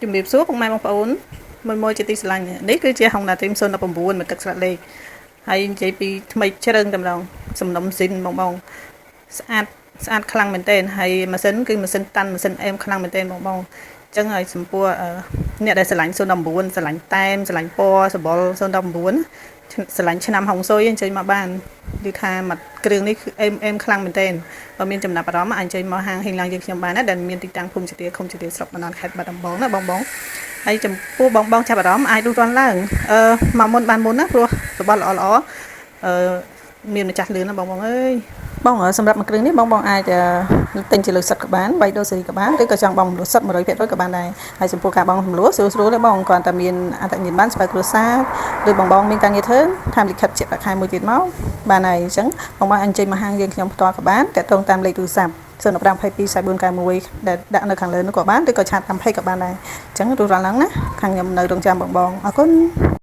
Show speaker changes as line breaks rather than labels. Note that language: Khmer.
ជំរាបសួរពុកម៉ែបងប្អូនមួយមួយជាទីស្រឡាញ់នេះគឺជា Honda Dream 019មួយទឹកស្រាក់លេខហើយនិយាយពីថ្មីជ្រើងតែម្ដងសំណុំស៊ីនបងបងស្អាតស្អាតខ្លាំងមែនទែនហើយម៉ាស៊ីនគឺម៉ាស៊ីនតាន់ម៉ាស៊ីនអេមខ្លាំងមែនទែនបងបងអញ្ចឹងហើយចំពោះអ្នកដែលស្រឡាញ់019ស្រឡាញ់តែមស្រឡាញ់ពណ៌សបល់019ស្រឡាញ់ឆ្នាំហុងស៊ុយអញ្ជើញមកបានឬថាមួយគ្រឿងនេះគឺអេមអេមខ្លាំងមែនទែនបើមានចំណាប់អារម្មណ៍អាចអញ្ជើញមកហាងហេងឡាងយើងខ្ញុំបានណាដែលមានទីតាំងភូមិជាទាឃុំជាទាស្រុកបណ្ដានខេត្តបាត់ដំបងណាបងបងហើយចំពោះបងបងចាប់អារម្មណ៍អាចរុះរាន់ឡើងអឺមកមុនបានមុនណាព្រោះរបស់ល្អល្អអឺមានម្ចាស់លឿនណាបងបងអើយបងសម្រាប់មួយគ្រឿងនេះបងបងអាចទិញជាលុយសុទ្ធក៏បាន3ដូសេរីក៏បានឬក៏ចង់បង់រំលោះសុទ្ធ100%ក៏បានដែរហើយចំពោះការបង់រំលោះស្រួលស្រួលទេបងគ្រាន់តែមានអត្តញ្ញាណប័ណ្ណស្វ័យគ្រួសារឬបងបងមានការងារធ្វើតាមលិខិតជាប្រាក់ខែមួយទៀតមកបានហើយអញ្ចឹងបងបងអញ្ជើញមកហាងយើងខ្ញុំផ្ទាល់ក៏បានតាក់ទងតាមលេខទូរស័ព្ទ015 22 4491ដែលដាក់នៅខាងលើនោះក៏បានឬក៏chat តាម page ក៏បានដែរអញ្ចឹងរួចរាល់ឡើងណាខាងខ្ញុំនៅរងចាំបងបងអរគុណ។